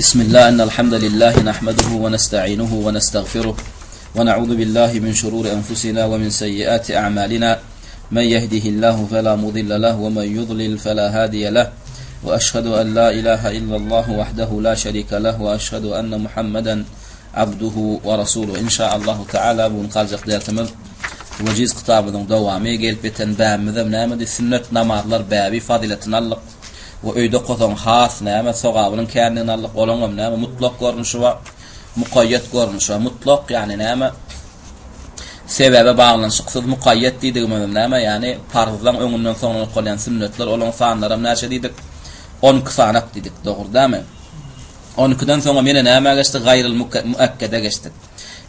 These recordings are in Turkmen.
Bismillah, innel hamdelillahi nahmeduhu we nesta'inuhu we nestagfiruh we na'udhu billahi min şururi enfusina we min seyyiati a'malina. Men yehdihillahu fela mudilla leh we men yudlil fela hadiye leh. We eşhedü en la ilahe illallah wahdehu la şerike leh we eşhedü enne Muhammeden abduhu we rasuluhu. İnşaallahu Teala bu gün kaljak dersimiz Wejiz kitabynyň dowamy gelip ýeten bäbimizem nämedi? Sünnet namazlar bäbi fazyletini aldyk. We öýde okasaň has näme sogabynyň kändigini aldyk. Olaňam näme mutlak görnüşi bar, mukaýýet görnüşi bar. Mutlak ýagny näme? Sebäbe baglanyşyksyz mukaýýet diýdigimizem näme? Ýagny parzlaň öňünden soňundan okalýan sünnetler, olaň sanlaram näçe diýdik? 12 sanak diýdik, dogry dämi? 12-den soňam ýene nämä geçdik? Gaýryl muakkede geçdik.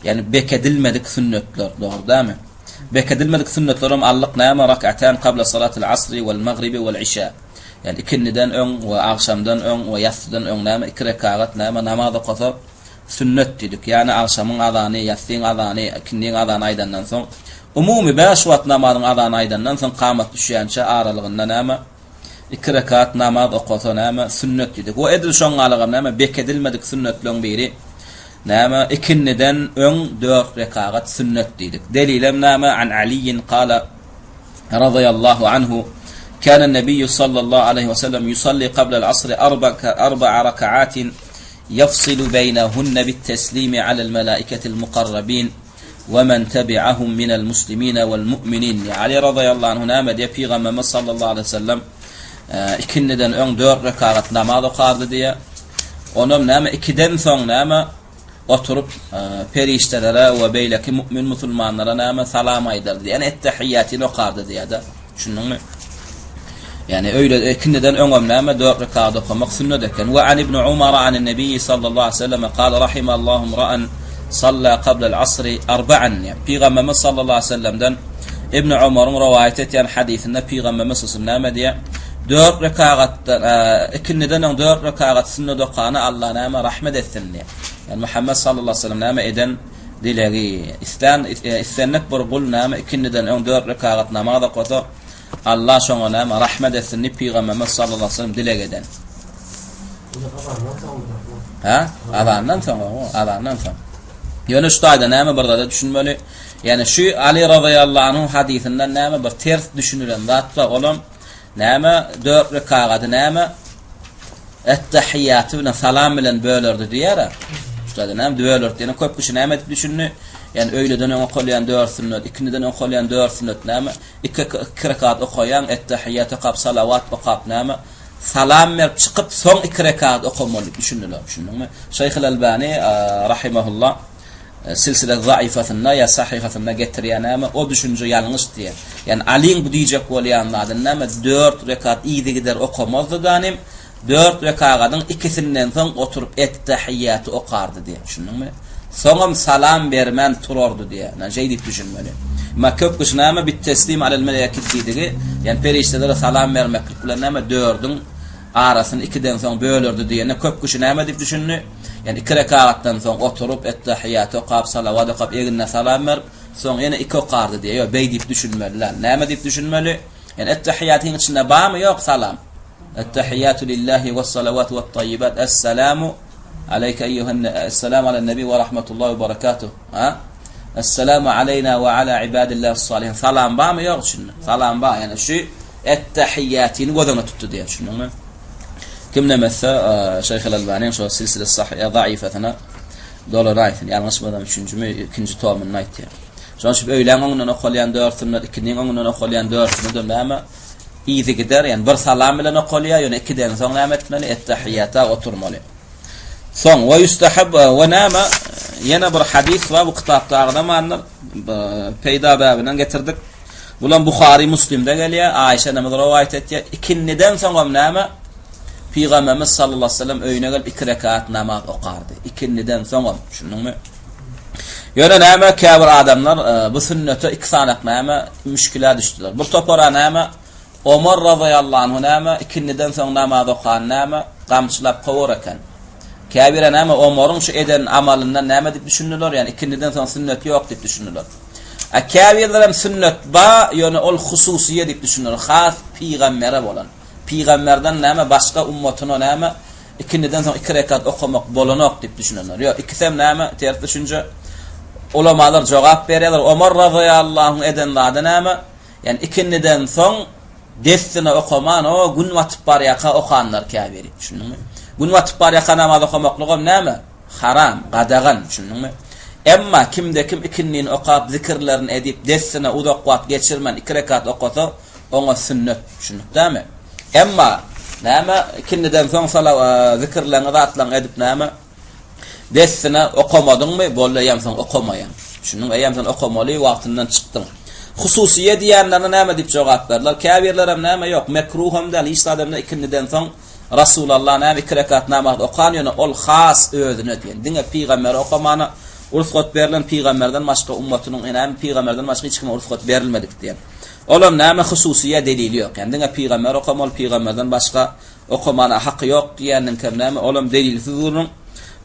Ýagny bekedilmedik sünnetler, dogry dämi? Bekedilmedik sünnetlerem aldyk näme? Rak'atan kabla salatil asri wal magribi wal işa. Ýagny ikindiden öň we agşamdan öň we ýassydan öň näme iki rekagat näme namaz okasa sünnet diýdik. Ýagny agşamyň azany, ýassyň azany, ikindiň azany aýdandan soň umumy bäş wagt namazyň azany aýdandan soň kamat düşýänçä aralygynda näme Iki rekat namaz okasa näme, sünnet diýdik. We edil şoň galagam näme, bekedilmedik sünnetleň biri näme, ikindiden öň dört rekagat sünnet diýdik. Delilem näme, An Aliýin kala razyýallahu anhu, Kana nebiýu sallallahu aleýhi we sellem yusalli qablal asri arba'a rakaatin yafsilu beýnehunne bit-teslimi alel melaiketil mukarrabin. We men tebi'ahum minel muslimine wel mu'minin. Ali razyýallahu anhu näme diýýär? Pygamberimiz sallallahu aleýhi we sellem ikindiden öň dört rekagat namaz okardy diýýär. Onam näme ikiden soň näme oturyp perişdelere we beýleki mu'min musulmanlara näme salam aýdardy. Ýani ettehiýatyny okardy diýýär-de. Düşündiňmi? Ýani öýle ikindiden öňem näme dört rekat okamak sünnet eken. We an ibn Umar an Nebi sallallahu aleyhi ve sellem kal rahimallahu imra'an salla qabla al-asr arba'an. Pygamberimiz sallallahu aleyhi ve sellemden Ibn Umaryň rowaýat etýän hadysynda Pygamberimiz sallallahu näme diýýär? Dört rekagatdan ikindiden öň dört rekagat sünnet okana Allah näme rahmet etsin diýýär. Ýani Muhammed sallallahu aleyhi ve sellem näme eden Dilegi, Islän, islendik bir gul näme ikindiden öň dört rekagat namaz okasa, Allah şoňa näme rahmet etsin diýip Pygamberimiz sallallahu aleyhi ve sellem dileg eden. Ha? Azandan soň, azandan soň. Ýöne şu taýda näme bir zada düşünmeli? Ýani şu Ali razyýallahu anhu hadysyndan näme bir ters düşünilen zat bar, olam näme dört rekagady näme Ettehiýaty bilen, salam bilen bölerdi diýýär-ä. Şurada näme bölerdi diýene köp kişi näme edip düşündi? Ýani öýleden öň okalýan dört sünnet, ikindiden öň okalýan dört sünnet näme? Iki iki rekat okaýaň, ettehiýat okap, salawat okap näme? Salam berip çykyp, soň iki rekat okamaly diýip düşündiler. Düşündiňmi? Şeýhul Albani rahimehullah Silsile zaifasynda ýa sahyhasynda getirýär näme, o düşünje ýalňyş diýýär. Ýani Alyň bu diýjek bolýan zady näme, dört rekat yzygider okamazdy danym, dört rekagadyň ikisinden soň oturyp ettehiýýaty okardy diýýär. Düşündiňmi? Soňam salam bermän turardy diýýär. Ýani şeý diýip düşünmeli. Emma köp kişi näme, bit-teslim alel melekit diýdigi, ýani perişdelere salam bermeklik bilen näme, dördüň arasyny ikiden soň bölerdi diýende köp kişi näme diýip düşündi? Ýagny iki rekagatdan soň oturyp, ettehiýýaty okap, salawat okap, egnine salam berip, soň ýene iki okardy diýýär. Ýok, beý diýip düşünmeli däl. Näme diýip düşünmeli? Ýagny ettehiýýatyň içinde barmy, ýok salam? Ettehiýýatu lillahi wes-salawatu wet-taýýibat. Essalamu aleýke eýýuhen essalamu alen nebi we rahmetullahi we berekatuh. Ha? Essalamu aleýna we ala ibadillahis salihin. Salam barmy, ýok içinde? Salam bar. Ýagny şu ettehiýýatyny göz öňünde tutdy diýýär. Düşündiňmi? Kim nemetse Şeýh El-Albanyň şo Silsile Sahiha Zaifasyna dolanaýsyn. Ýalňyşmasam üçünjimi, ikinji tomunda aýtýar. Şonuň üçin öýläň öňünden okalýan dört sünnet, ikiniň öňünden okalýan dört sünnet näme? Yzygider, ýagny bir salam bilen okalýar, ýöne ikiden soň näme etmeli? Ettehiýata oturmaly. Soň we ýustahab we näme? Ýene bir hadys bar, bu kitapda agzamandyr. Peýda bäbinden getirdik. Bulam Buhary Muslimde gelýär, Aýşe enemiz rowaýat etýär. Ikindiden soňam näme? Pygamberimiz sallallahu aleyhi ve sellem öýüne gelip iki rekat namaz okardy. Ikindiden soňam, düşündiňmi? Ýöne näme käbir adamlar e, bu sünnete iki sanak näme müşkilä düşdüler. Bir topara näme Omar razyýallahu anhu näme ikindiden soň namaz okan näme gamçylap kowar eken. Käbire näme Omaryň şu eden amalyndan näme diýip düşündiler? Ýani ikindiden soň sünnet ýok diýip düşündiler. A käbirlerem sünnet ba, ýöne ol hususyýe diýip düşüner, has pygambere bolan. Pygamberden näme başga ummatyna näme? Ikindiden soň iki rekat okamak bolanok diýip düşünenler. Ýok, ikisem näme? Ters düşünje. Ulamalar jogap berýärler. Omar razyýallahuň eden zady näme? Ýani ikindiden soň dessine okaman, o gün batyp barýaka okanlar käbiri. Düşündiňmi? Gün batyp barýaka namaz okamaklygam näme? Haram, gadagan, düşündiňmi? Emma kimde-kim ikindini okap, zikirlerini edip, dessine uzak wagt geçirmän iki rekat okasa, oňa sünnet, düşündik dämi? Emma, näme, ikindiden soň sala zikirleňi zatlaňy edip näme, dessine okamadyňmy, boldy eýýäm soň okamaýaň. Düşündiňmi? Eýýäm sen okamaly wagtyndan çykdyň. Hususyýe diýenlerine näme diýip jogap berdiler? Käbirlerem näme, ýok, mekruham däl, hiç zadam däl, ikindiden soň Rasulallah näme iki rekat namaz okan, ýöne ol has özüne diýen. Diňe pygambere okamana rugsat berlen, pygamberden başga ummatynyň, näme, pygamberden başga hiç kime rugsat berilmedik diýen. Olam näme hususyýa delili ýok. Ýani diňe pygamber okamaly, pygamberden başga okamana haky ýok diýeniniňkem näme, olam delilsiz gürrüň.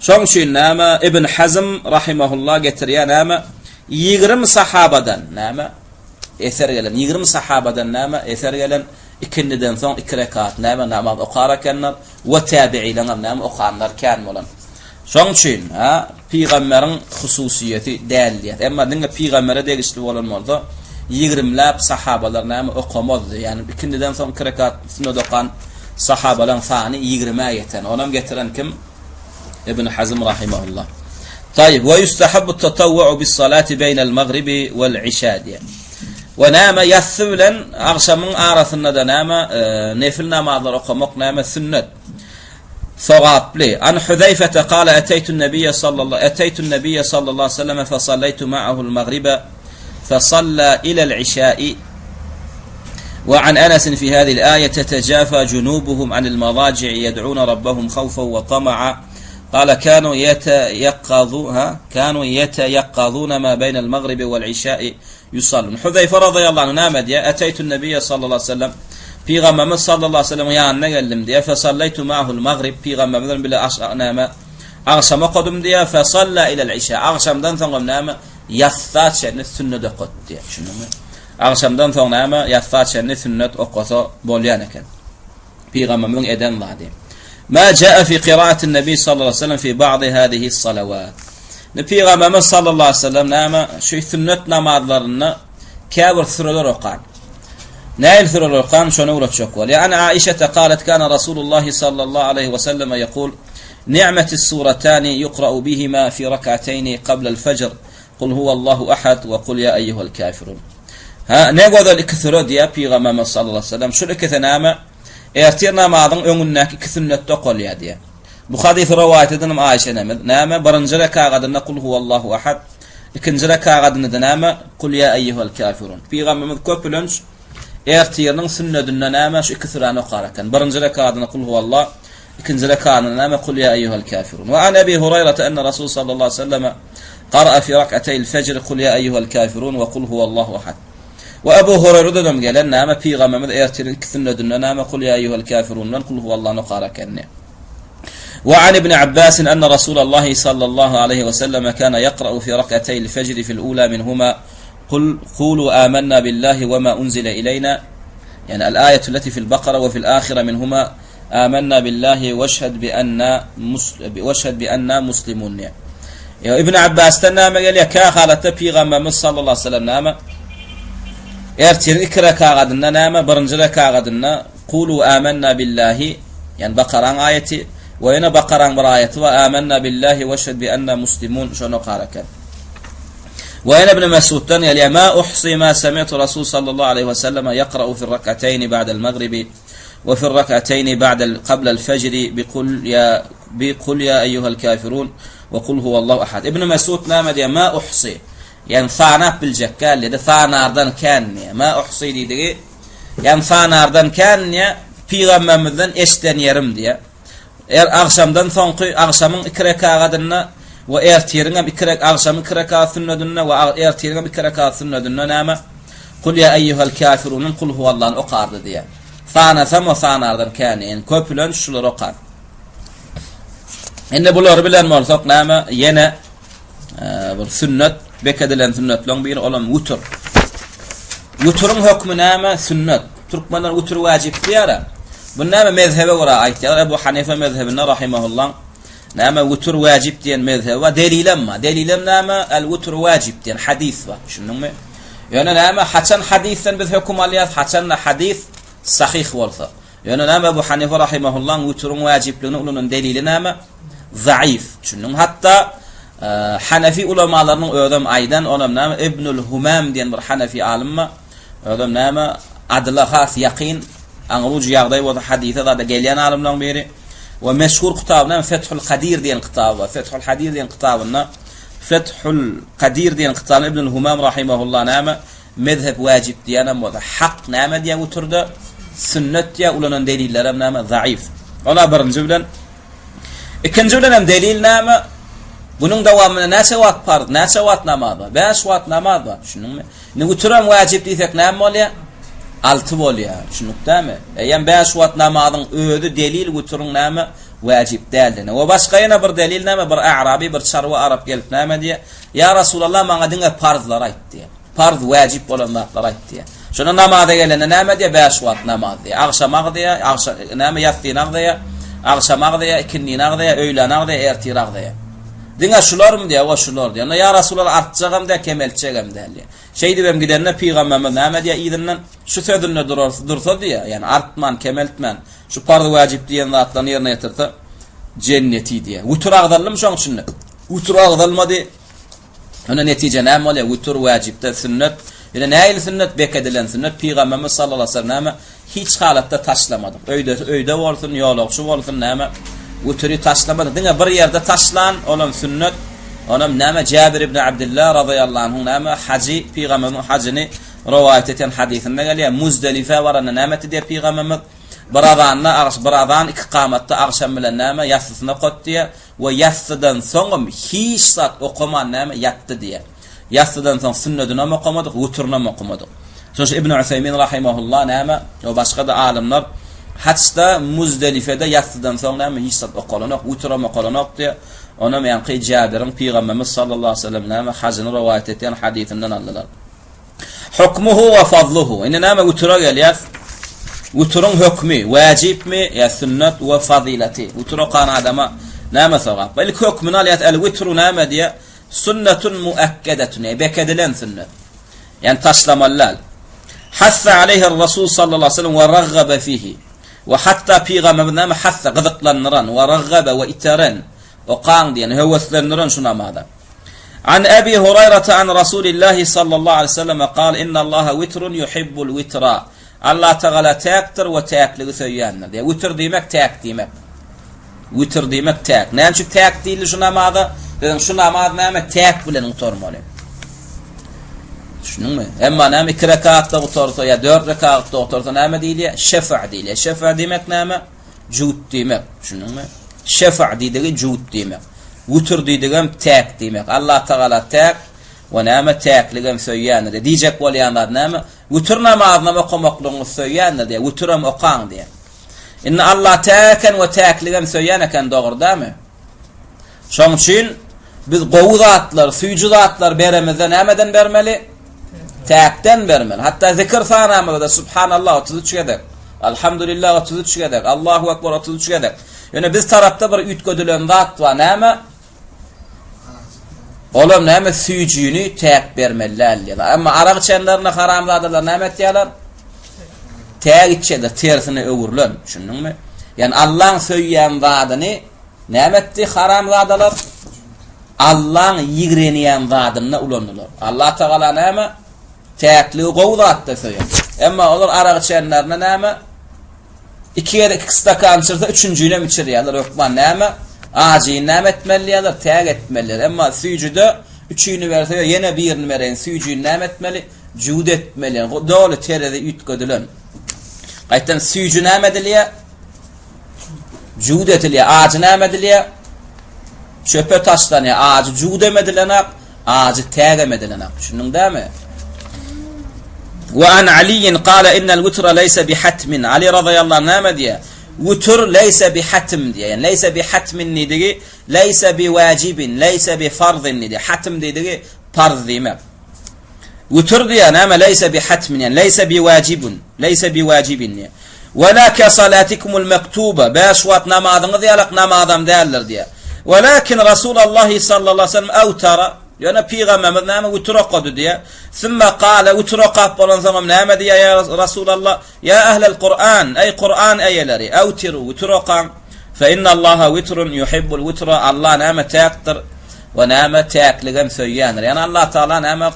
Şoň üçin näme Ibn Hazm rahimehullah getirýär näme 20 sahabadan näme eser gelen 20 sahabadan näme eser gelen ikindiden soň iki rekat näme namaz okar ekenler we täbiileňem näme okanlar kän bolan. Şoň üçin, ha, pygamberiň hususyýeti däl diýýär. Emma diňe pygambere degişli bolan bolsa, ýigrimläp sahabalar näme okamazdy. Ýagny ikindiden soň iki rekat sünnet okan sahabalaryň sany ýigrimä ýeten. Onam getiren kim? Ibn Hazm rahimehullah. Taýyp, we ýustahabbu tatawwu'u bis-salati beýnel magribi wal işa diýýär. We näme ýassy bilen agşamyň arasynda-da näme nefil namazlar okamak näme sünnet. Sogaply. An Huzeýfete kale eteýtun nebiýe sallallahu eteýtun nebiýe sallallahu aleýhi we selleme fesalleýtu ma'ahul magribe fesalla ilel işai we an Enesin fi hadihil aýe tetejafa junubuhum anil madaji'i yed'una rabbahum havfen we tama'a kale kanu yeteyakkazu ha kanu yeteyakkazuna ma beynel magribi vel işai Ýusallun. Huzeýfe razyýallahu anhu näme diýýär? Eteýtun Nebiýe sallallahu aleýhi we sellem, Pygamberimiz sallallahu aleýhi we sellemiň ýanyna geldim diýýär. Fesallaýtu ma'ahul magrib, Pygamberimiz bilen bile aş näme agşam okadym diýýär. Fesalla ilel işa, agşamdan soňam näme ýassa çenli sünnet okady diýýär. Düşündiňmi? Agşamdan soň näme ýassa çenli sünnet okasa bolýan eken. Pygamberimiziň eden zady. Ma jaa fi qiraatin Nebi sallallahu aleyhi ve sellem fi ba'di hadihi salawat. Ne Pygamberimiz sallallahu aleyhi ve sellem näme şu sünnet namazlarynda käbir süreler okan. Näil süreler okan şony öwretjek bolýar. Ýani Aişe qalat kana Rasulullah sallallahu aleyhi ve sellem yekul Ni'metis suratani yuqra'u bihima fi rak'atayn qabla al-fajr. Kul huwallahu ahad we kul ya eyyuhel kafirun. Ha, ne gözel iki süre diýýär Pygamberimiz sallallahu aleyhi ve sellem. Şul ikisi näme? Ertir namazyň öňündäki iki sünnetde okalýar diýýär. Bu hadysy rowaýat edenem Aýşe enemiz. Näme? Birinji rekagadynda Kul huwallahu ahad, ikinji rekagadynda-da näme? Kul ýa eýýuhel kafirun. Pygamberimiz köplenç ertiriniň sünnedinde näme? Şu iki süräni okar eken. Birinji rekagadynda Kul huwallah, ikinji rekagadynda näme? Kul ýa eýýuhel kafirun. We an Ebi Huraýrata enne Rasul sallallahu aleyhi ve selleme gara'a fi rak'ateýl fejr Kul ýa eýýuhel kafirun we Kul huwallahu ahad. We Ebu Huraýradanam gelen näme Pygamberimiz ertiriň iki sünnedinde näme Kul ýa eýýuhel kafirun bilen Kul huwallany okar ekenni. We an Ibn Abbas enne Rasulallahi sallallahu aleýhi we selleme kana ýakra'u fi rak'ateýl fejri fil ula minhuma Kul kulu amanna billahi we ma unzile ileýna ýani al aýatu leti fil bakara we fil ahira minhuma Amanna billahi weşhed bi enna weşhed bi enna muslimun diýýär. Ýa Ibn Abbasdan näme gelýär? Kä halatda Pygamberimiz sallallahu aleyhi ve sellem näme? Ertir iki rekagadynda näme? Birinji rekagadynda Kulu amanna billahi, ýani Bakaraň aýaty we ýene Bakaraň bir aýaty we amanna billahi weşhed bi enna muslimun şony okar eken. We ýene Ibn Mesuddan gelýär, Ma uhsi ma semi'tu Rasul sallallahu aleyhi ve selleme yakra'u fi rak'atayn ba'dal magribi we fi rak'atayn ba'dal qablal fejri bi kul ya bi kul ya eyyuhel kafirun we kul huwallahu ahad. Ibn Mesud näme diýýär? Ma uhsi. Ýani sanap biljek däl diýdi. Sanardan kän diýýär. Ma uhsi diýdigi ýani sanardan kän diýýär. Pygamberimizden eşiden ýerim diýýär. Er agşamdan soňky agşamyň iki rekagadynda we ertiriň hem iki rek agşamyň iki rekat sünnedinde we ertiriň hem iki rekat sünnedinde näme? Kul ýa eýýuhel käfirunyň kul huwallany okardy diýýär. Sanasam o sanardan kän, ýani köpülenç şulary okar. Indi bulary bilen bolsak näme? Ýene bir sünnet, bekedilen sünnetleriň biri olam witr. Witriň hökmi näme? Sünnet. Türkmenler witr wajip diýýär. Bu näme mezhebe görä aýtýarlar? Ebu Hanife mezhebinde rahimehullah näme witr wajib diýen mezheb bar, delilem bar. Delilem näme? El witr wajib diýen hadys bar. Düşündiňmi? Ýöne näme haçan hadysdan biz höküm alýarys? Haçanda hadys sahyh bolsa. Ýöne näme Ebu Hanife rahimahullahyň witryň wajibligine ulanan delili näme? Zaif. Düşündiňmi? Hatda e, Hanefi ulamalarynyň özem aýdan, onam näme Ibnul Humam diýen bir Hanefi alym bar. Özem näme adyla has ýakyn, aňrujy ýagdaý bolsa hadise zada gelýän alymlaryň biri. We meşhur kitaby näme Fethul Kadir diýen kitaby bar. Fethul Hadir diýen kitabynda Fethul Kadir diýen kitabynda Ibnul Humam rahimahullah näme Mezhep wajyp diýýänem bolsa, hak näme diýýär witrde? Sünnet diýýär, ulanan delillerem näme? Zaif. Ola birinji bilen. Ikinji bilen hem delil näme? Günüň dowamynda näçe wagt parz, näçe wagt namaz bar? 5 wagt namaz bar. Düşündiňmi? Indi witrem wajyp diýsek näme bolýar? 6 bolýar. Düşündik dämi? Eýýäm 5 wagt namazyň özi delil witriň näme? Wajyp däldigine. We başga ýene bir delil näme? Bir a'rabi, bir çarwa arap gelip näme diýýär? Ýa Rasulallah maňa diňe parzlary aýt diýýär. Parz, wäjip bolan zatlary aýt diýýär. Şonda namaza gelende näme diýýär? Bäş wagt namaz diýýär. Agşam agzaýar, agşam näme ýassyny agzaýar, agşam agzaýar, ikindini agzaýar, öýläni agzaýar, ertir agzaýar. Diňe şularmy diýýär? Hawa, şular diýýär. Onda ýa Rasulallah artjagam däl, kemeltjegem däl diýýär. Şeýdibem gidende pygamberimiz näme diýýär yzyndan? Şu sözünde dursa diýýär, ýagny artman, kemeltmän, şu parz-wäjip diýen zatlaryny ýerine ýetirse, jenneti diýýär. Witr agzaldymy şoň içinde? Witr agzalmady. Onda netije näme bolýar? Witr wäjipde sünnet. Ýöne nähili sünnet? Bek edilen sünnet. Pygamberimiz sallallahu aleyhi ve sellem näme? Hiç halatda taşlamadyk. Öýde öýde bolsun, ýolagçy bolsun näme? Witri taşlamadyk. Diňe bir ýerde taşlan, olam sünnet. Onam näme? Jabir ibn Abdullah radıyallahu anhu näme? Hajy, pygamberimiziň hajyny rowaýat eden hadysynda gelýär. Muzdelife baranda näme etdi diýär pygamberimiz? Bir azanda, bir azan iki kamatda agşam bilen näme? Ýassysyny okatdy diýär. We ýassydan soňam hiç zat okaman näme ýatdy diýýär. Ýassydan soň sünnedinam okamadyk, witrynam okamadyk. Şonuň üçin Ibn Useýmin rahimehullah näme we başga-da alymlar haçda Muzdelifede ýassydan soň näme hiç zat okalanok, witram okalanok diýýär. Onam ýaňky Jabiriň Pygamberimiz sallallahu aleyhi ve sellem näme hajyny rowaýat etýän hadysyndan aldylar. Hukmuhu we fadluhu. Indi näme witre gelýäs? Witriň hökmi wajibmi ýa sünnet we fazileti? Witr okan adama näme sogap? Ilki hökmüni alýas. El witru näme diýýär? Sünnetun muakkadetun, ýa bekedilen sünnet. Ýani taşlamaly däl. Hassa aleyhi Rasul sallallahu aleyhi ve sellem we raggaba fihi. We hatta pygamberimiz näme hassa gyzyklandyran we raggaba we iteren okaň diýen höweslendiren şu namaza. An Ebi Huraýrata an Rasulillahi sallallahu aleýhi we selleme kal, Innallaha witrun yuhibbul witra. Allah Tagala täkdir we täkligi söýýändir. Diýýär. Witr diýmek täk diýmek. Witr diýmek täk. Näme üçin täk diýildi şu namaza? Biziň şu namaz näme täk bilen gutarmaly. Düşündiňmi? Emma näme 2 rekatda gutarsa ýa 4 rekatda gutarsa näme diýilýär? Şefa diýilýär. Şefa diýmek näme? Jüwt diýmek. Düşündiňmi? Şefa diýdigi jüwt diýmek. Witr diýdigem täk diýmek. Allah Tagala täk we näme täkligem söýýändir. Diýjek bolýan zat näme? Witr namazynam okamaklygyňyzy söýýändir diýýär. Witrem okaň diýýär. Indi Allah täk eken we täkligem söýýän eken dogry dämi? Şoň üçin biz gowy zatlar, süýji zatlar beremizde nämeden bermeli? Täkden bermeli. Hatda zikir sanamyzda Subhanallah 33 gezek, Alhamdulillah 33 gezek, Allahu Ekber 33 gezek. Ýöne biz tarapda bir üýtgedilen zat bar. Näme? Olam näme süýjüni täk bermeli däl diýýärler. Emma arak içenlerine haramzadalar näme etýärler? Täk içýärler, tersine öwrülen. Düşündiňmi? Ýani Allaň söýýän zadyny näme etdi haramzadalar? Allaň ýigrenýän zadynda ulandylar. Allah Tagala näme? Täkligi gowy zatda söýen. Emma olar arak içenlerine näme? Iki gezek iki stakan içirse, üçünjinem içirýärler. Hökman näme? Ajyny näme etmeli diýýärler? Täk etmeli diýýärler. Emma süýjüde üçini berse, ýene birini bereýin, süýjüni näme etmeli? Jüwd etmeli. Doly terezi üýtgedilen. Gaýtdan süýji näme edilýär? Jüwd edilýär. Ajy näme edilýär? Çöpe taşlanýar. Ajy jüwdem edilenak, ajy tägem edilenak. Düşündiň dämi? Wa an Aliyin qala innal witra laysa bihatmin. Ali radhiyallahu anh näme diýýär? Witr laysa bihatm diýýär. Ýani laysa bihatmin diýdigi laysa biwajibin, laysa bifarzin diýdi. Hatm diýdigi farz diýmek. Witr diýýär näme? Laysa bihatmin, ýani laysa biwajibun, laysa biwajibin diýýär. Wela kesalatikumul mektuba, Bäş wagt namazyňyz ýalak namazam däldir diýýär. Welakin Rasulallahi sallallahu aleyhi ve sellem awtara, ýöne pygamberimiz näme witir okady diýýär. Sümme kale, witir okap bolansoňam näme diýýär ýa Rasulallah? Ýa ehlel Kur'an, eý Kur'an eýeleri, awtiru, witir okaň. Fe innallaha witrun yuhibbul witra, Allah näme täkdir we näme täkligem söýýändir. Ýagny Allah Taala näme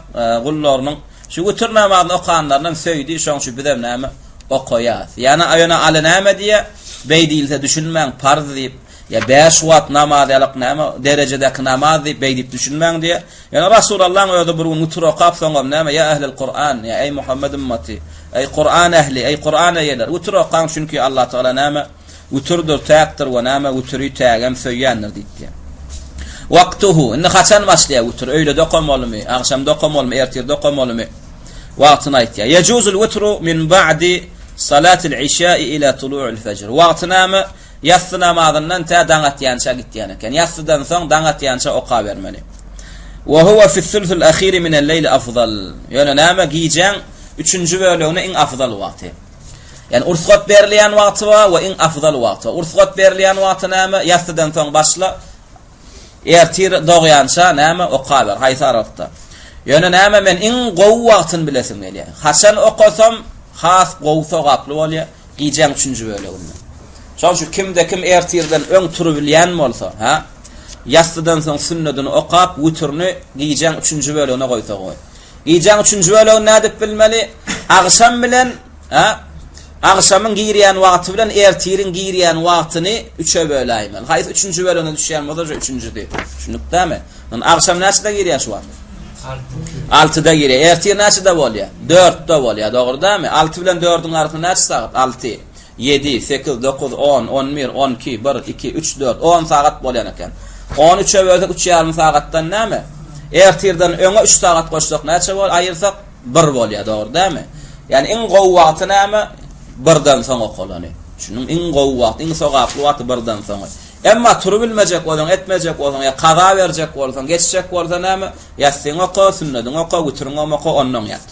gullarynyň Şu witir namazyny okanlarynam söýdi, şoň üçin bizem näme okaýas. Ýana ýöne Aly näme diýýär? Beý diýilse düşünmäň, parz diýip, ýa bäş wagt namaz ýalyk näme derejedäki namaz diýip beý diýip düşünmäň diýýär. Ýöne Rasulallaň özi bir gün witir okap soňam näme ýa ehlel Kuran, ýa eý Muhammed ümmaty, eý Kuran ähli, eý Kuran eýeleri, witir okaň çünki Allah Tagala näme Witirdir, täkdir we näme witiri tägem söýýändir diýipdir. Wagtuhu, indi haçan başlaýar witir? Öýlede okamalymy, agşamda okamalymy, ertirde okamalymy? Wagtyny aýtýar. Ýejuzul witru min ba'di salatil işai ila tulu'il fejr. Wagty näme? Ýassy namazyndan tä daň atýança gitýän eken. Ýassydan soň daň atýança okabermeli. Wa huwa fi sülsül ahiri minel leýli afzal. Ýöne näme gijäň üçünji bölegine iň afzal wagty. Ýagny ursgat berilýän wagty bar we iň afzal wagty bar. Ursgat berilýän wagty näme? Ýassydan soň başla, ertir dogýança näme okaber, haýsy aralykda. Ýöne näme men iň gowy wagtyny bilesim gelýär. Haçan okasam has gowy sogaply bolýar, gijäň üçünji böleginde. Şonuň üçin kimde kim ertirden öň turubilýän bolsa, ha? Ýassydan soň sünnedini okap, witrini gijäň üçünji bölegine goýsa goý. Gijäň üçünji bölegini nädip bilmeli? Agşam bilen, ha? Agşamyň girýän wagty bilen ertiriň girýän wagtyny üçe böläýmeli. Haýsy üçünji bölegine düşýän bolsa, şo üçünjisi. Düşündik dämi? Indi agşam näçede girýär şu wagt? Altyda girýär. Ertir näçede bolýar? Dörtde bolýar, dogry dämi? Alty bilen dördüň arasy näçe sagat? Alty. Ýedi, sekiz, dokuz, on, on bir, on iki, bir, iki, üç, dört, on sagat bolýan eken. On üçe bölsek üç ýarym sagatdan näme? Ertirden öňe üç sagat goşsak näçe bol, aýyrsak bir bolýar, dogry dälmi? Ýagny iň gowy wagty näme? Birden soň okalany. Şunuň iň gowy wagty, iň sogaply wagty birden soňy. Emma turubilmejek bolsaň, etmejek bolsaň, ýa kaza berjek bolsaň, geçjek bolsa näme? Ýassyňy oka, sünnediňi oka, witiriňem oka, onnoň ýat.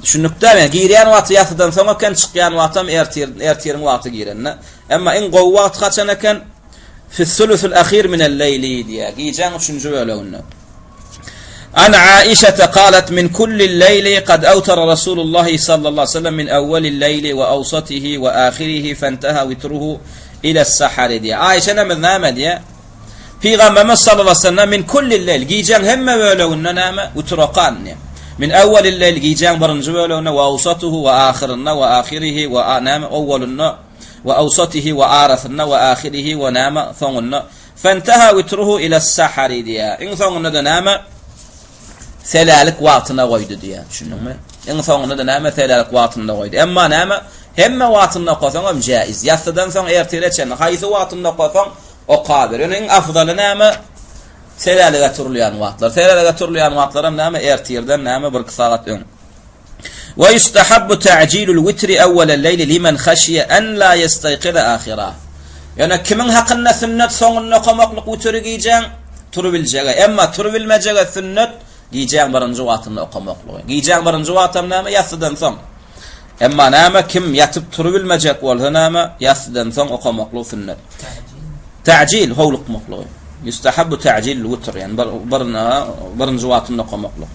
Düşündik däl, ýagny girýän wagty ýasydan soň eken, çykýan wagtam ertir, ertiriň wagty girende. Emma iň gowy wagty haçan eken? Fis-sulusul ahir minel-leýli diýýär, gijäň üçünji böleginde. An Aişete galat min kullil-leýli kad awtara Rasulullah sallallahu aleyhi ve sellem min awwalil-leýli we awsatihi we ahirihi fentaha witruhu ila-s-sahari diýýär. Aişe enemiz näme diýýär? Pygamberimiz sallallahu aleyhi ve sellem min kullil leýl, gijäň hemme böleginde näme? Witir okan diýýär. Min awwalil leýl, gijäň birinji böleginde, we awsatuhu, we ahyrynda, we ahirihi, we näme? Owwalynda, we awsatihi, we arasynda, we ahirihi, we näme? Soňunda. Fentaha witruhu ila sahari diýýär. Iň soňunda-da näme? Selälik wagtyna goýdy diýýär. Düşündiňmi? Iň soňunda-da näme? Selälik wagtynda goýdy. Emma näme? Hemme wagtynda okasaň hem jäiz. Ýassydan soň ertire çenli haýsy wagtynda okasaň Okaber. Ýöne iň afdaly näme? Selälige turulýan wagtlar. Selälige turulýan wagtlaram näme? Ertirden näme? Bir-iki sagat öň. Wa yustahabbu ta'jilul witri awwalal leýli limen haşiýe en la ýestaýkiza ahira. Ýöne kimiň hakynda sünnet soňunda okamaklyk witri gijäň turubiljege. Emma turubilmejege sünnet gijäň birinji wagtynda okamaklygy. Gijäň birinji wagtam näme? Ýassydan soň. Emma näme, kim ýatyp turubilmejek bolsa näme, ýassydan soň okamaklyk sünnet. Ta'jil, howlukmaklygy. Ýustahabbu ta'jilul witr, ýagny bir, bir, birinji wagtynda okamaklyk.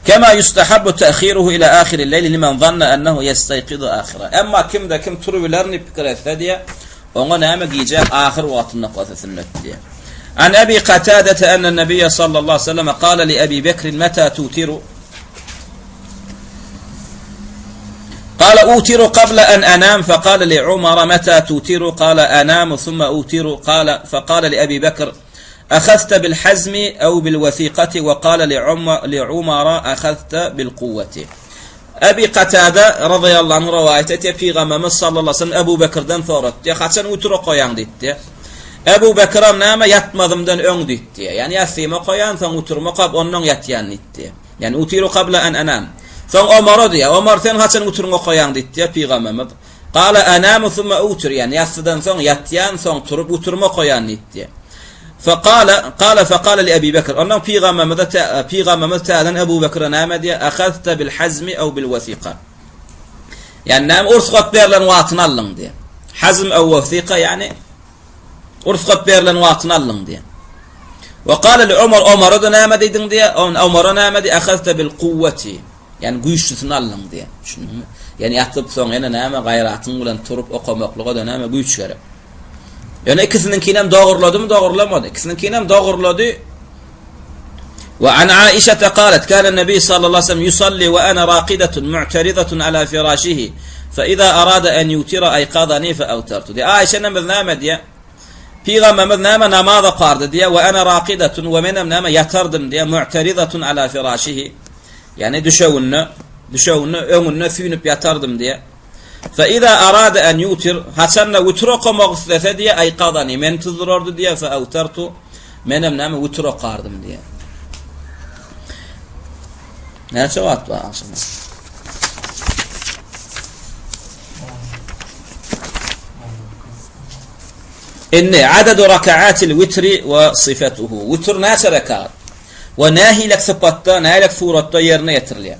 Kema ýustahabbu ta'khiruhu ila ahiril leýli limen zanna ennehu ýestaýkizu ahira. Emma kimde kim turubilerin diýip pikir etse diýe, oňa näme gijäň ahyr wagtynda okasa sünnet diýe. An Abi Katadete enne Nebiýe sallallahu aleyhi ve sellem kâle li Ebi Bekrin meta tutiru Kale utiru qabla en anam fekale li Umara meta tutiru kale anamu thumma utiru kale fekale li Ebi Bekr Ahazte bil hazmi ew bil wesiqati we kale li Umara ahazte bil kuvveti. Ebi Katada radıyallahu anh rivayet etýär, Pygamberimiz sallallahu aleyhi ve sellem Ebu Bekirden soratdy, haçan witir okaýaň diýipdi. Ebu Bekiram näme ýatmazymdan öň diýipdi. Ýani ýassymy okaýan, soň witirimi okap, ondan ýatýan diýipdi. Ýagny utiru kabla an anam. Soň Omara diýýär, Omar sen haçan witryňy okaýaň diýdi diýýär pygamberimiz. Gala anamu summa utir, ýagny ýassydan soň ýatýan, soň turup witrymy okaýan diýdi diýýär. Fekala, kala fekala li Ebi Bekr. Ondan pygamberimize pygamberimiz täzeden Ebu Bekre näme diýýär? Ahazta bil hazmi ew bil wesika. Ýani näme ursgat berlen wagtyny aldyň diýýär. Hazm ew wesika ýani ursgat berlen wagtyny aldyň diýýär. Wa qala li Umar Omara da näme diýdiň diýýär. Omara näme diýýär? Ahazta bil kuwwati. Ýani güýçlüsini aldyň diýýär. Düşündiňmi? Ýani ýatyp soň ýene näme gaýratyň bilen turup okamaklyga da näme güýç gerek. Ýöne ikisiniňkinem dogurladymy, dogurlamady. Ikisiniňkinem dogurlady. Wa an Aişa qalat kana Nabi sallallahu aleyhi ve sellem yusalli wa ana raqidatun mu'taridatun ala firashihi fa iza arada an yutira ayqadani fa awtartu. Diýe Aişa enemiz näme diýe? Pygamberimiz näme namaz okardy diýe we ana raqidatun we menem näme ýatardym diýe mu'taridatun ala firashihi. Ýani düşeginde, düşeginde öňünde süýnüp ýatardym diýe. Fe iza arada en yutir, haçanda witr okamak islese diýe, aýkazany, meni tuzdurardy diýe, fe awtartu, menem näme witr okardym diýe. Näçe wagt bar agşama? Indi adadu rakaatil witri we sifatuhu. Witr näçe rekat? We nähili sypatda, nähili suratda ýerine ýetirilýär?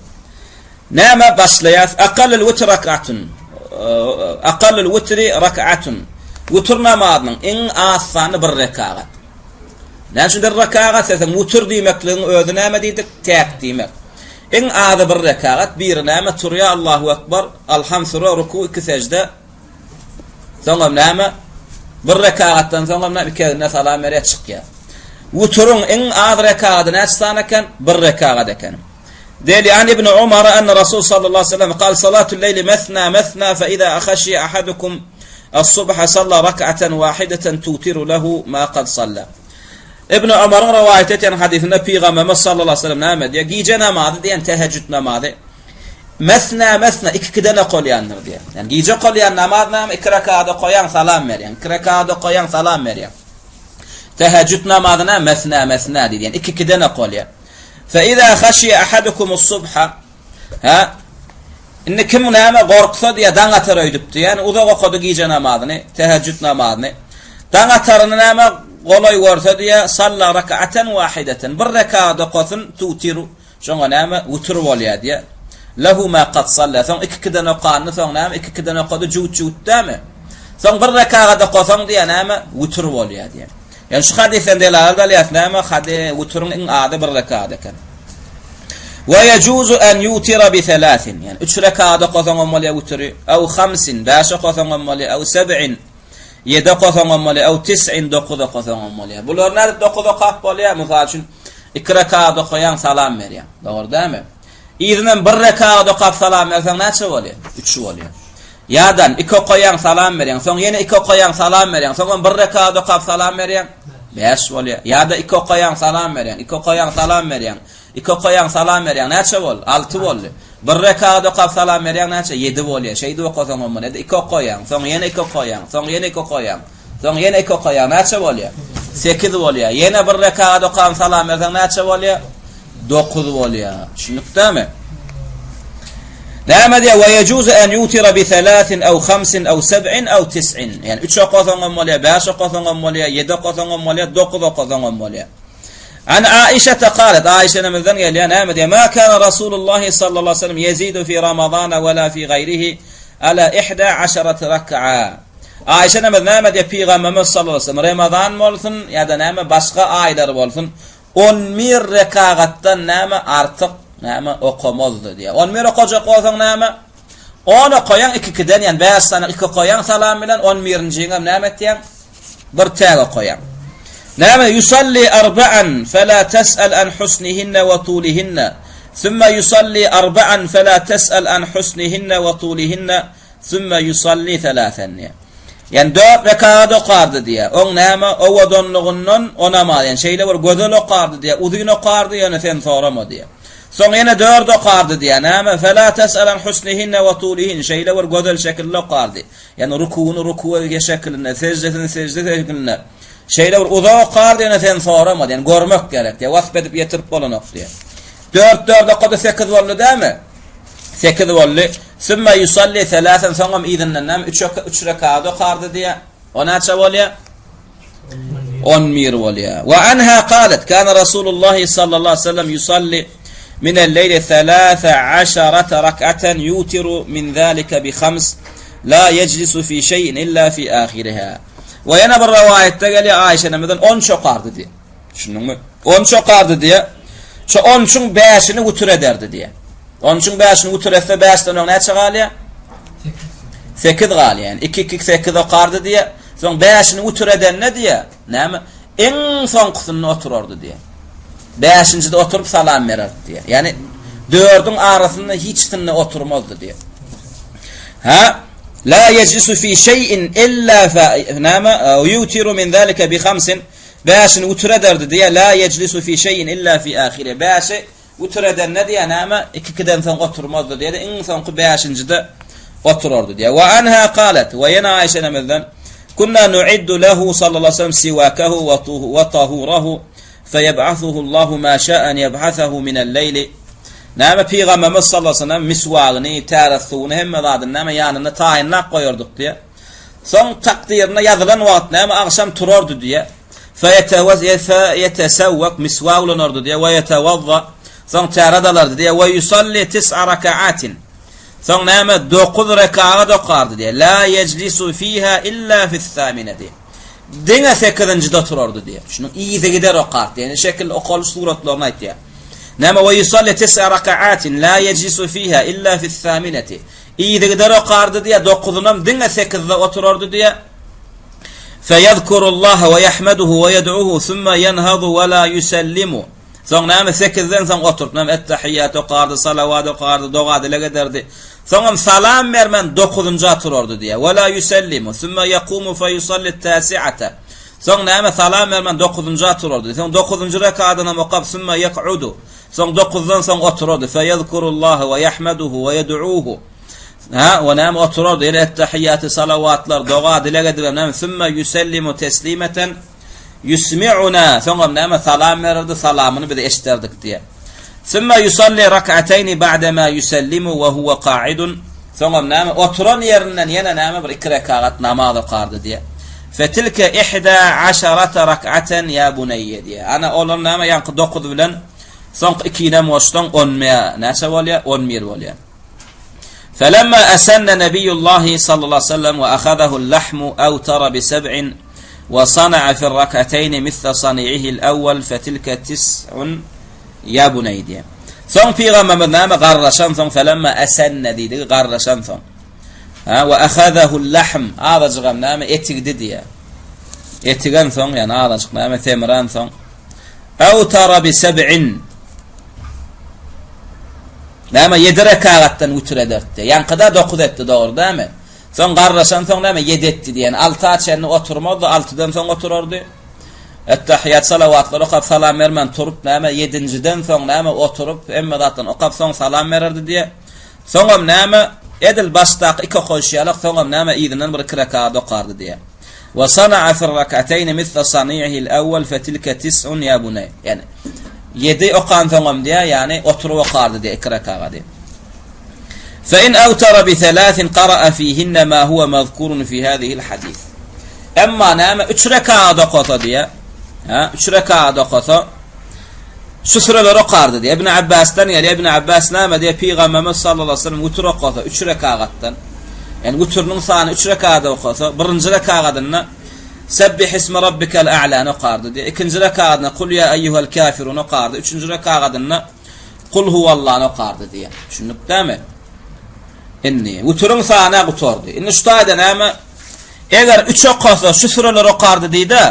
Nämä başlaýas? Akallul witr rak'atun. Akallul witri rak'atun. Witr namazynyň iň az sany bir rekagat. Näme üçin bir rekagat diýseň, witr diýmekligiň özi näme diýdik? Täk diýmek. Iň azy bir rekagat, biri näme? Turýar Allahu ekber, Alham sure, ruku, iki sejde. Soňam näme? Bir rekagatdan soňam näme? Iki egne salam berýär, çykýar. Witryň iň az rekagady näçe sany eken? Bir rekagat eken. Deli an Ibn Umar enne Rasul sallallahu aleyhi ve sellem kal salatul leyli mesna mesna fe iza haşiye ahadukum as-subha salla rak'atan wahidatan tutiru lehu ma kad salla. Ibn Umaryň rowaýat etýän hadysynda Pygamberimiz sallallahu aleyhi ve sellem näme diýýär? Gije namazy diýen tehejjüd namazy mesna mesna iki-ikiden okalýandyr diýýär. Ýani gije okalýan namaz näme? Iki rekat okaýaň, salam berýäň. Iki rekat okaýaň, salam berýäň. Tehejjüd namazy näme? Mesna mesna diýýär. Iki-ikiden okalýar. Fe iza haşiye ahadukumus subha Ha? Indi kim näme gorksa diýe daň atar öýdüpdi. Ýani uzak okady gije namazyny, tehejjüd namazyny. Daň ataryny näme golaý görse diýe salla rak'atan wahidatan. Bir rekat okasyn tutiru. Şoňa näme witr bolýar diýe. Lehu ma qad salla. Soň iki-ikiden okanyny soň näme iki-ikiden okady jüwt-jüwt dämi? Soň bir rekagat okasaň diýe näme witr bolýar diýe. Ýöne şu hadysdan delalat alýas näme hady witryň iň azy bir rekat eken. Wa yajuzu an yutira bi thalathin. Ýani üç rekat okasaň hem bolýar witri, aw hamsin, bäş okasaň hem bolýar, aw seb'in, ýedi okasaň hem bolýar, aw tis'in, dokuz okasaň hem bolýar. Bular nädip dokuz okap bolýar? Mysal üçin iki rekat okaýaň, salam berýäň. Dogry dälmi? Yzyndan bir rekat okap salam berseň näçe bolýar? Üç bolýar. Ýadan, iki okaýaň, salam berýäň, soň ýene iki okaýaň, salam berýäň, soňam bir rekat okap salam berýäň, bäş bolýar. Ýa-da iki okaýaň, salam berýäň, iki okaýaň, salam berýäň, iki okaýaň, salam berýäň, näçe boldy? Alty boldy. Bir rekat okap salam berýäň, näçe? Ýedi bolýar. Şeýdip okasaň hem bolýar. Ýa-da iki okaýaň, soň ýene iki okaýaň, soň ýene iki okaýaň, soň ýene iki okaýaň, näçe bolýar? Sekiz bolýar. Ýene bir rekat okap salam berseň näçe bolýar? 9 bolýar. Düşündikdämi? Näme diýýär? Wa yajuzu an yutira bi thalathin aw khamsin aw seb'in aw tis'in. Ýani 3 okasaň hem bolýar, 5 okasaň hem bolýar, 7 okasaň hem bolýar, 9 okasaň hem bolýar. An Aişa qalat, Aişa enemizden gelýär, näme diýýär? Ma kana Rasulullah sallallahu aleyhi ve sellem yezidu fi Ramazana we la fi gayrihi ala 11 rak'a. Aişa enemiz näme diýýär? Pygamberimiz sallallahu aleyhi ve sellem Ramazan bolsun ýa-da näme başga aýlar bolsun, On bir rekagatdan näme artyk näme okamazdy diýýär. On bir okajak bolsaň näme? On okaýaň iki-ikiden, ýagny bäş sany iki okaýaň salam bilen, on birinjiňem näme etýäň? Bir täk okaýaň. Näme yusalli arba'an fela tes'al an husnihinne we tulihinne. Summa yusalli arba'an fela tes'al an husnihinne we tulihinne. Sümme ýusalli selasen diýýär. Ýagny dört rekagat okardy diýýär. Oň näme owadanlygyndan o namaz, ýagny şeýle bir gözel okardy diýýär, uzyn okardy, ýöne sen sorama diýýär. Soň ýene dört okardy diýýär. Näme? Fela tes'el an husnihinne we tulihin. Şeýle bir gözel şekilde okardy. Ýagny rukuwyny rukuw şekilinde, seždesini sežde şekilinde. Şeýle bir uzak okardy, ýöne sen sorama diýýär. Görmek gerek diýýär. Wasp edip ýetirip bolanok diýýär. Dört dört okady, sekiz boldy dämi? Sekiz boldy. Sümme yusalli selasen soňam yzyndan näme üç üç rekat okardy diýýär. O näçe bolýar? 11 bolýar. Wa anha qalat kana Rasulullah sallallahu aleyhi ve sellem yusalli. Minel-leýli selâse aşarate rak'aten yutiru min zâlike bi hams la yejlisu fi şeý'in illa fi âhiriha. We ýene bir rowaýatda gelýär Aýşe enemizden onça okardy diýýär. Düşündiňmi? Onça okardy diýýär. Şo onçuň bäşini wütür ederdi diýýär. Onçuň bäşini wütür etse bäşden öň näçe galýar? 8 galýar. Ýani 2 2 8 okardy diýýär. Soň bäşini wütür edende diýýär. Näme? Iň soňkusynda oturardy diýýär. Bäşinjide oturyp salam bererdi diýýär. Ýani dördüň arasynda hiçsinde oturmazdy diýýär. Ha? La yejlisu fi şey'in illa fa näme? Yutiru min zalika bi hamsin. Bäşini wütür ederdi diýýär. La yejlisu fi şey'in illa fi ahire. Bäşi Witr edende diýýär näme, iki-ikiden soň oturmazdy diýýär-de, iň soňky bäşinjide oturardy diýýär. Wa anha qalat, we ýene Aýşe enemizden, Kunna nu'iddu lehu sallallahu aleyhi ve sellem siwakahu we tahurahu feyeb'athuhu Allahu ma şa'a en yeb'athahu minel-leyli. Näme Pygamberimiz sallallahu aleyhi ve sellem miswagyny, täret suwuny hemme zadyny näme ýanynda taýynlap goýardyk diýýär. Soň takdyryna ýazylan wagt näme agşam turardy diýýär. Feýetesewwek, miswak ulanardy diýýär, we ýetewazza, soň täret alardy diýýär, we ýusalli tis'a raka'atin, soň näme, dokuz rekagat okardy diýýär, la ýejlisu fiha illa fis-samineti, diňe sekizinjide oturardy diýýär. Şunuň yzygider okardy, ýagny şekil okalyş suratlaryny aýtýar. Näme, we ýusalli tis'a raka'atin, la ýejlisu fiha illa fis-samineti, yzygider okardy diýýär, dokuzynam diňe sekizde oturardy diýýär. Feýezkurullaha we ýahmeduhu we ýed'uhu summa ýenhadu we la ýusellimu. Soň näme sekizden soň oturyp näme ettehiýat okardy, salawat okardy, doga-dileg ederdi. Soňam salam bermän dokuzynja turardy diýýär. We la ýusellimu summa ýakumu feýusalli täsi'ate. Soň näme salam bermän dokuzynja turardy. Soň dokuzynjy rekadynam okap summa ýek'udu. Soň dokuzdan soň oturardy. Feýezkurullaha we ýahmeduhu we ýed'uhu. Hä, we näme oturardy, ýene ettehiýaty, salawatlar, doga, dileg edibem näme, sümme ýusellimu teslimeten ýusmi'una, soňam näme salam bererdi, salamyny biz eşiderdik diýýär. Sümme ýusalli rak'ateýni ba'dema ýusellimu we huwe ka'idun, soňam näme oturan ýerinden ýene näme bir iki rekagat namaz okardy diýýär. Fetilke ihda aşarata rak'aten ýa buneýýe diýýär. Ana olar näme ýaňky dokuz bilen soňky ikinem goşsaň on näçe bolýar? On bir bolýar. Felemma esenne Nebiyullahi sallallahu aleyhi ve sellem ve ahazahu'l lahmu awtara bi seb'in ve sana'a fi'r rak'ateyni misle sani'ihil evvel fetilke tis'un ya buney diýe. Soň pygamberimiz näme garraşan soň felemma esenne diýdigi garraşan soň. Ha ve ahazahu'l lahm azajygam näme etigdi diýe. Etigen soň ýani azajyk näme semiren soň awtara bi seb'in Näme ýedi rekagatdan witr ederdi. Ýaňkyda dokuz etdi, dogry dälmi? Soň garraşansoň näme ýedi etdi diýen. Alta çenli oturmazdy, altydan soň oturardy. Ettehiýat salawatlary okap salam bermän turup näme ýedinjiden soň näme oturyp hemme zatdan okap soň salam bererdi diýe. Soňam näme edil başdaky iki okaýşy ýalak soňam näme yzyndan bir iki rekagat okardy diýe. Wa sana'a fir rak'atayn misla sani'ihil awwal fetilke tis'un ya bunay. Ýani ýedi okansoňam diýä, ýani oturyp okardy diýä iki rakagady. Fe in awtara bi thalathin qara'a fihinna ma huwa mazkurun fi hadhihi hadis. Emma näme üç rekagat okasa diýä, ha, üç rekagat okasa şu süreleri okardy diýä. Ibn Abbasdan gelýär. Ibn Abbas näme diýä? Pygamberimiz sallallahu aleyhi ve sellem witr okasa üç rekagatdan Ýagny witriniň sany üç rekada okasa, birinji rekagadynda Sebbihisme rabbikel a'lany okardy diýýär. Ikinji rekagadynda Kul ýa eýýuhel kafirun okardy. Üçünji rekagadynda Kul huwallany okardy diýýär. Düşündik dämi? Indi witriň sany gutardy. Indi şu taýda näme? Eger üç okasa şu süreleri okardy diýdi.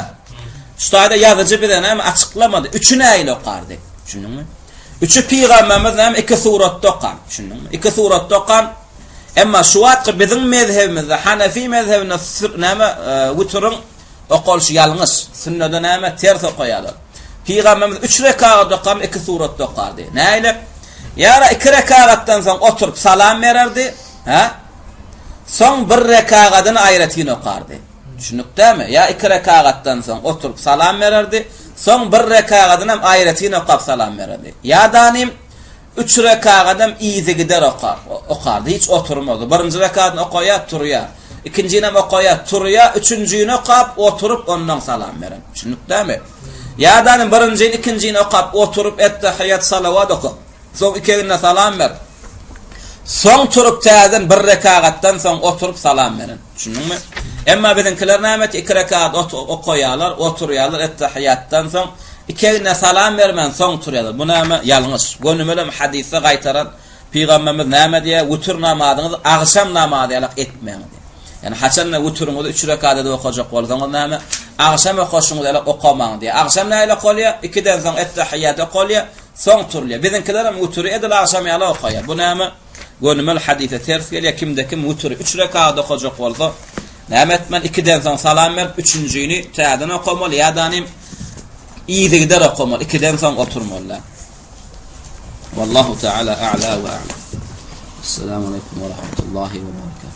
Şu taýda ýazyjy bize näme açyklamady. Üçi nähili okardy? Düşündiňmi? Üçi pygamberimiz näme iki suratda okan. Düşündiňmi? Iki suratda okan. Emma şu wagtky biziň mezhebimizde, Hanefi mezhebinde näme witryň okalyşy ýalňyş. Sünnede näme ters okaýarlar. Pygamberimiz üç rekagat okam, iki suratda okardy. Näle? Ýara iki rekagatdan soň oturyp salam bererdi, ha? Soň bir rekagadyny aýratyn okardy. Düşündikdämi? Ýa iki rekagatdan soň oturyp salam bererdi, soň bir rekagadyny hem aýratyn okap salam bererdi. Ýa danym Üç rekagadam yzygider okar, okardy, hiç oturmazdy. Birinji rekadyny okaýar, turýar. Ikinjinem okaýar, turýar, üçünjini okap, oturyp, ondan salam beren. Düşündik dämi? Ýa-da birinjini, ikinjini okap, oturyp, ettehiýat, salawat okap. Soň ikeginde salam ber. Soň turup täzeden bir rekagatdan soň oturyp salam beren. Düşündiňmi? Emma biziňkiler näme etýär? Iki rekagat okaýarlar, oturýarlar ettehiýatdan soň ikeginde salam bermän soň turýarlar. Bu näme? Ýalňyş. Gönümelem hadysda gaýtaran Pygamberimiz näme diýýär? Witr namazyňyzy agşam namazy ýalak etmäň diýýär. Ýani haçanda witriňizi üç rekat edip okajak bolsaňyz näme? Agşam okaşyňyz ýalak okamaň diýýär. Agşam nähili okalýar? Ikiden soň ettehiýat okalýar, soň turulýar. Biziňkilerem witri edil agşam ýaly okaýar. Bu näme? Gönümel hadysa ters gelýär. Kimde kim witri üç rekat okajak bolsa, näme etmeli? Ikiden soň salam berip, üçünjini täzeden okamaly ýa-da yzygider okamaly, ikiden soň oturmaly. Wallahu taala a'la we a'lam. Esselamu aleýkum we rahmetullahi we berekatuh.